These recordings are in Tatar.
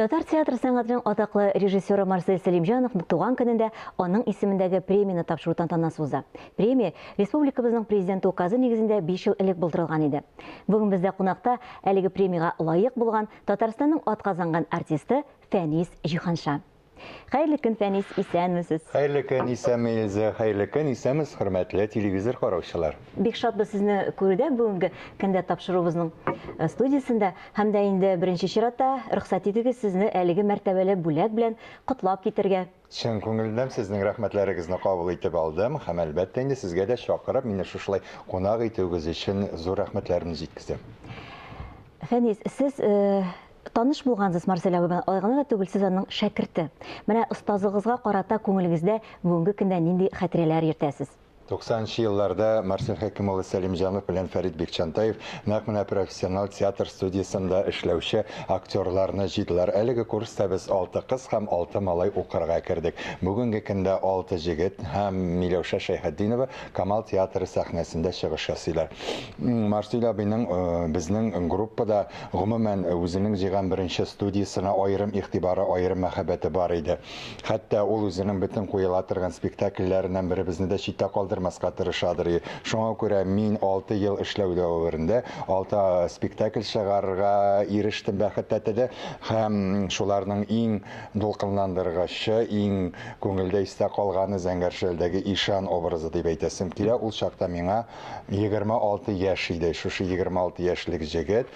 Татар театр сәнгатенең атаклы режиссеры Марсель Сәлимҗановның туган көнендә аның исемендәге премияне тапшыру тантанасы уза. Премия республикабызның Президенты указы нигезендә 5 ел элек булдырылган иде. Бүген бездә кунакта әлеге премиягә лаек булган Татарстанның атказанган артисты Фәнис Җиһанша. Хәерле көн, Фәнис, исәнмесез. Хәерле көн, исәнме, Илза, хәерле көн, исәнмесез, хөрмәтле телевизор караучылар. Бик шатбыз сезне күрүдә бүгенге көндә тапшыруыбызның э, студиясендә һәм дә инде беренче чиратта рөхсәт итегез сезне әлеге мәртәбәле бүләк белән котлап китәргә. Чын күңелдән сезнең рәхмәтләрегезне кабул итеп алдым һәм әлбәттә инде сезгә дә чакырып мине шушылай кунак итүегез өчен зур рәхмәтләремне җиткезәм. Фәнис, сез э, Таныш булгансыз Марсель абый белән, алай гына да түгел, сез аның шәкерте. Менә остазыгызга карата күңелегездә бүгенге көндә нинди хатирәләр йөртәсез? 90 нчы елларда Марсель Хәким улы Сәлимҗанов белән Фәрит Бикчәнтаев нәкъ менә профессиональ театр студиясендә эшләүче актерларны җыйдылар. Әлеге курста без алты кыз һәм алты малай укырга кердек. Бүгенге көндә алты җегет һәм Миләүшә Шәйхетдинова Камал театры сәхнәсендә чыгыш ясыйлар. Марсель абыйның безнең группада Гомумән, үзенең җыйган беренче студиясенә аерым игътибары, аерым мәхәббәте бар иде. Хәтта ул үзенең бөтен куела торган спектакльләреннән беребезне дә читтә калдырмаска тырышадыр. Шуңа күрә мин алты ел эшләү дәверендә алты спектакль чыгарырга ирештем, бәхет тәтеде. Һәм шуларның иң дулкынландыргычы, иң күңелдә истә калганы Зәңгәр шәлдәге Ишан образы дип әйтәсем килә. Ул чакта миңа 26 яшь иде. Шушы 26 яшьлек җегет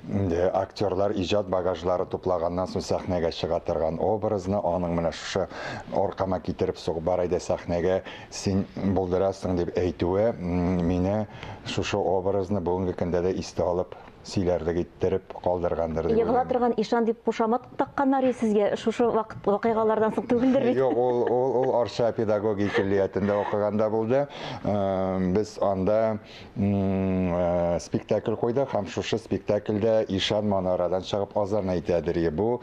инде актерлар иҗат багажлары туплаганнан соң сәхнәгә чыга торган образны, аның менә шушы аркама китереп сугып бар әйдә сәхнәгә, син булдырасың дип әйтүе мине шушы образны бүгенге көндә дә истә алып сөйләрлек иттереп калдыргандыр дип Егыла торган ишан дип кушамат такканнар и сезгә шушы вакыт вакыйгалардан соң түгелдер бит? Юк, ул ул ул Арча педагогия көллиятендә укыганда булды. Без анда спектакль куйдык һәм шушы спектакльдә ишан манарадан чыгып азан әйтәдер. Бу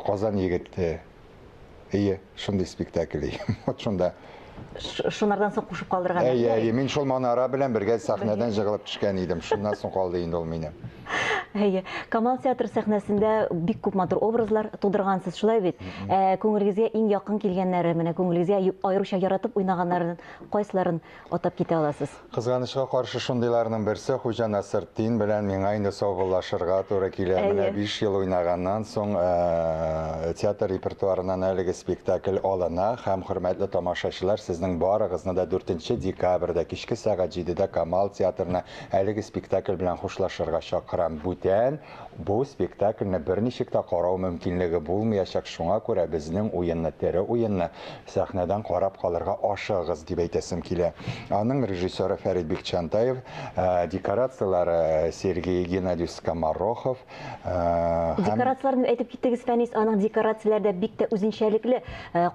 Казан егете. Әйе, шундый спектакль. Вот шунда. Шунардан соң кушып калдырган. Әйе, әйе, мин шул манара белән бергә сәхнәдән жыгылып төшкән идем. Шуннан соң калды инде ул минем. Әйе. Камал театры сәхнәсендә бик күп матур образлар тудыргансыз, шулай бит? Ә күңелегезгә иң якын килгәннәре, менә күңелегезгә аеруча яратып уйнаганнарын кайсыларын атап китә аласыз? Кызганычка каршы, шундыйларның берсе, Хуҗа Насыртдин белән миңа инде саубуллашырга туры килә. Менә 5 ел уйнаганнан соң театр репертуарыннан әлеге спектакль алына һәм, хөрмәтле тамашачылар, сезнең барыгызны да 4 декабрьдә кичке сәгать 7-дә Камал театрына әлеге спектакль белән хушлашырга чакырам. Бүтән бу спектакльне берничек тә карау мөмкинлеге булмаячак, шуңа күрә безнең уенны, тере уенны сәхнәдән карап калырга ашыгыгыз, дип әйтәсем килә. Аның режиссеры Фәрит Бикчәнтаев, декорацияләре Сергей Геннадьевич Скоморохов. Һәм Декорацияләрне әйтеп киттегез, Фәнис, аның декорацияләре дә бик тә үзенчәлекле.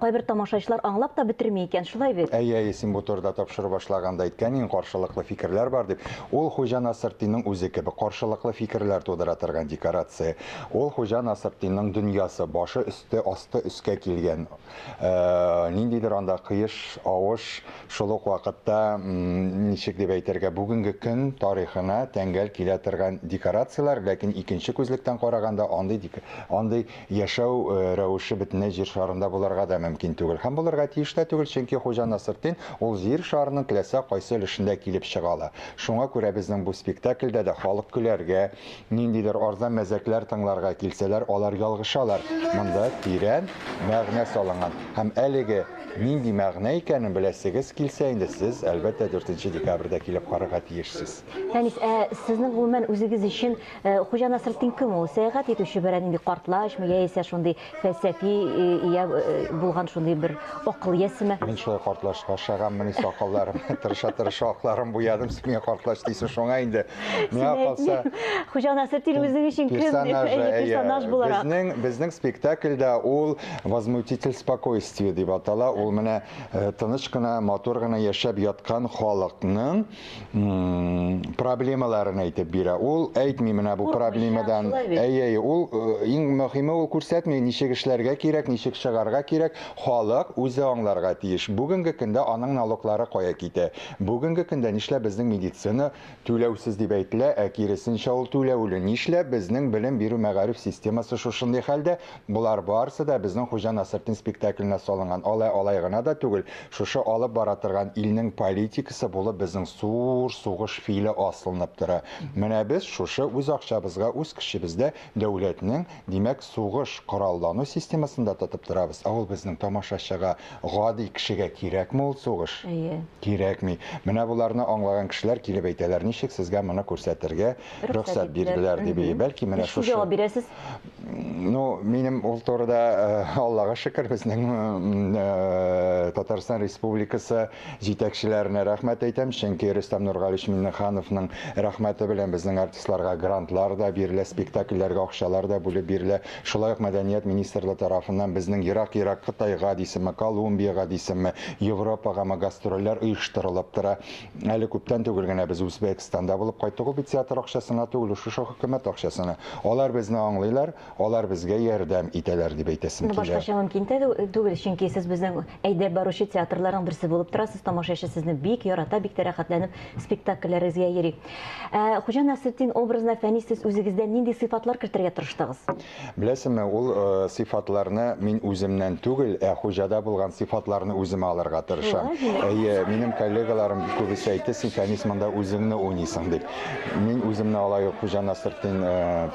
Кайбер тамашачылар аңлап та бетерми икән, шулай бит? Әйе, әйе, син бу турыда тапшыру башлаганда әйткән идең, каршылыклы фикерләр бар дип. Ул Хуҗа Насыртдинның үзе кебек каршылыклы фикерләр тудыра торган декорация. Ул Хуҗа Насыртдинның дөньясы, башы өсте, асты өскә килгән. Ниндидер анда кыеш, авыш, шул ук вакытта, ничек дип әйтергә, бүгенге көн тарихына тәңгәл килә торган декорацияләр, ләкин икенче күзлектән караганда андый андый яшәү рәвеше бөтенләй җир шарында булырга да мөмкин түгел. Һәм булырга тиеш тә түгел, чөнки Хуҗа Насретдин ул җир шарының теләсә кайсы өлешендә килеп чыга ала. Шуңа күрә безнең бу спектакльдә дә халык көләргә, Ниндидер арзан мәзәкләр тыңларга килсәләр, алар ялгышалар. Монда тирән мәгънә салынган. Һәм әлеге нинди мәгънә икәнен беләсегез килсә инде, сез, әлбәттә, дүртенче декабрьдә килеп карарга тиешсез. Фәнис, ә сезнең гомумән үзегез өчен Хуҗа Насретдин кем ул? Сәяхәт итүче берәр нинди картлачмы, яисә шундый фәлсәфи ия булган шундый бер акыл иясеме? Мин шулай картлашка ашаганмыни, сакалларым тырыша-тырыша акларын буядым, син миңа картлач дисең, шуңа инде. Миңа калса, Хуҗа Насретдин үзең өчен кем? Персонаж буларак. Безнең безнең спектакльдә ул возмутитель спокойствия дип атала. Ул менә тыныч кына, матур гына яшәп яткан халыкның проблемаларын әйтеп бирә. Ул әйтми менә бу проблемадан. Әйе, әйе, ул иң мөһиме ул күрсәтми, ничек эшләргә кирәк, ничек чыгарга кирәк. Халык үзе аңларга тиеш. Бүгенге көндә аның налоглары кая китә? Бүгенге көндә нишләп безнең медицина түләүсез дип әйтелә, ә киресенчә ул түләүле. бүлү? Нишләп безнең белем бирү мәгариф системасы шушындый хәлдә? Болар барысы да безнең Хуҗа Насретдин спектакленә салынган. Алай алай гына да түгел, шушы алып бара торган илнең политикасы булып безнең зур сугыш филе асылынып тора. Менә без шушы үз акчабызга, үз көчебездә дәүләтнең, димәк, сугыш кораллану системасын да тотып торабыз. Ә ул безнең тамашачыга, гади кешегә кирәкме ул сугыш? Әйе. Кирәкми. Менә боларны аңлаган кешеләр килеп әйтәләр, ничек сезгә моны күрсәтергә рөхсәт бирделәр дип. Бәлки менә шушы. Ничек җавап бирәсез? Ну, минем ул турыда, Аллага шөкер, безнең Татарстан Республикасы җитәкчеләренә рәхмәт әйтәм, чөнки Рөстәм Нургалич Миңнехановның рәхмәте белән безнең артистларга грантлар да бирелә, спектакльләргә акчалар да бүлеп бирелә. Шулай ук Мәдәният министрлыгы тарафыннан безнең ерак-ерак Кытайга дисеңме, Колумбиягә дисеңме, Европагамы гастрольләр оештырылып тора. Әле күптән түгел генә без Үзбәкстанда булып кайттык, ул бит театр акчасына түгел, шушы хөкүмәт акчасына. Алар безне аңлыйлар, алар безгә ярдәм итәләр дип әйтәсем килә. Башкача мөмкин тә түгел, чөнки сез безнең әйдәп баручы театрларның берсе булып торасыз, тамашачы сезне бик ярата, бик тә рәхәтләнеп спектакльләрегезгә йөри. Ә Хуҗа Насретдин образына, Фәнис, сез үзегездән нинди сыйфатлар кертергә тырыштыгыз? Беләсеңме, ул сыйфатларны мин үземнән түгел, ә хуҗада булган сыйфатларны үземә алырга тырышам. Әйе, минем коллегаларым күбесе әйтте, син, Фәнис, монда үзеңне уйныйсың дип. Мин үземне алай ук Хуҗа Насретдин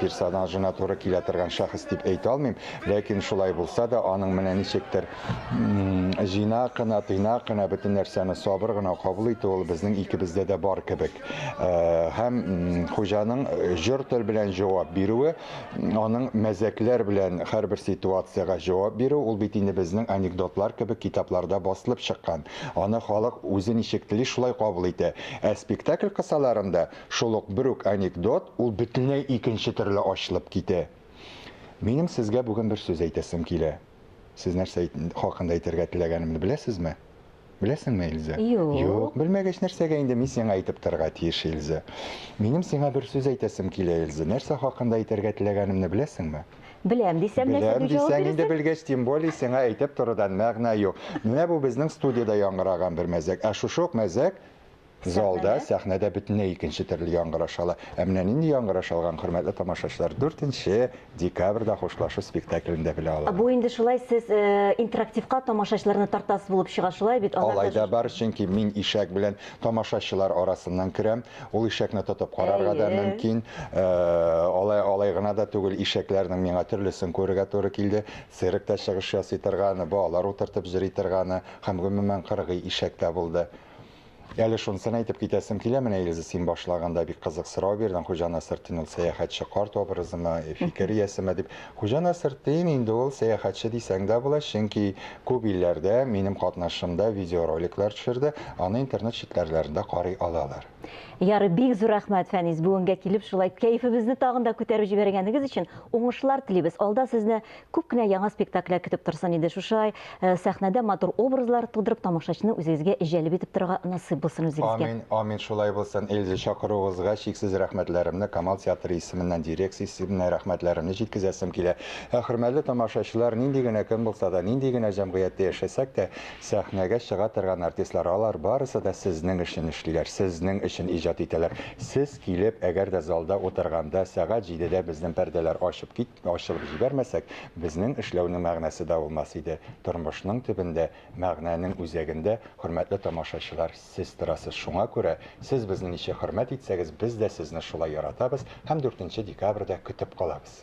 персонажына туры килә торган шәхес дип әйтә алмыйм, ләкин шулай булса да, аның менә ничектер җыйнак кына, тыйнак кына бөтен нәрсәне сабыр гына кабул итү ул безнең икебездә дә бар кебек. Һәм хуҗаның җор тел белән җавап бирүе, аның мәзәкләр белән һәрбер ситуациягә җавап бирү, ул бит инде безнең анекдотлар кебек китапларда басылып чыккан. Аны халык үзе ничек тели, шулай кабул итә. Ә спектакль кысаларында шул ук бер үк анекдот, ул бөтенләй икенче төрле ачылып китә. Минем сезгә бүген бер сүз әйтәсем килә. Сез нәрсә хакында әйтергә теләгәнемне беләсезме? Беләсеңме, Эльза? Юк. Юк, белмәгәч нәрсәгә инде мин сиңа әйтеп торырга тиеш, Эльза? Минем сиңа бер сүз әйтәсем килә, Эльза. Нәрсә хакында әйтергә теләгәнемне беләсеңме? Беләм дисәм, нәрсә дип җавап бирәсең? Инде белгәч, тем более сиңа әйтеп торудан мәгънә юк. Менә бу безнең студиядә яңгыраган бер мәзәк. Ә шушы ук мәзәк Залда, сәхнәдә бөтенләй икенче төрле яңгыраш ала. Ә менә нинди яңгыраш алган, хөрмәтле тамашачылар, 4 декабрьдә хушлашу спектаклендә белә алалар. Бу инде шулай сез интерактивка тамашачыларны тартасыз булып чыга, шулай бит? Алай да бар, чөнки мин ишәк белән тамашачылар арасыннан керәм. Ул ишәкне тотып карарга да мөмкин. Алай, алай гына да түгел, ишәкләрнең миңа төрлесен күрергә туры килде. Циркта чыгыш ясый торганы, балалар утыртып җыри торганы һәм гомумән кыргый ишәк тә булды. Әле шунысын әйтеп китәсем килә, менә Эльза, син башлаганда бик кызык сорау бирдең, Хуҗа Насретдин ул сәяхәтче карт образымы, фикер иясеме дип. Хуҗа Насретдин инде ул сәяхәтче дисәң дә була, чөнки күп илләрдә минем катнашымда видеороликлар төшерде, аны интернет челтәрләрендә карый алалар. Ярый, бик зур рәхмәт, Фәнис, бүгенгә килеп шулай кәефебезне тагын да күтәреп җибәргәнегез өчен уңышлар телибез. Алда сезне Күп кенә яңа спектакльләр көтеп торсын иде. Шушылай сәхнәдә матур образлар тудырып, тамашачыны үзегезгә җәлеп итеп торырга насыйп булсын үзегезгә. Амин, амин, шулай булсын. Эльза, чакыруыгызга чиксез рәхмәтләремне, Камал театры исеменнән, дирекция исеменнән рәхмәтләремне җиткезәсем килә. Ә хөрмәтле тамашачылар, нинди генә көн булса да, нинди генә җәмгыятьтә яшәсәк тә, сәхнәгә чыга торган артистлар, алар барысы да сезнең өчен эшлиләр, сезнең өчен иҗат итәләр. Сез килеп, әгәр дә залда утырганда, сәгать җидедә безнең пәрдәләр ачып кит, Ачылып җибәрмәсәк, безнең эшләүнең мәгънәсе дә булмас иде. Тормышның төбендә, мәгънәнең үзәгендә, хөрмәтле тамашачылар, сез торасыз. Шуңа күрә, сез безне ничек хөрмәт итсәгез, без дә сезне шулай яратабыз һәм дүртенче декабрьдә көтеп калабыз.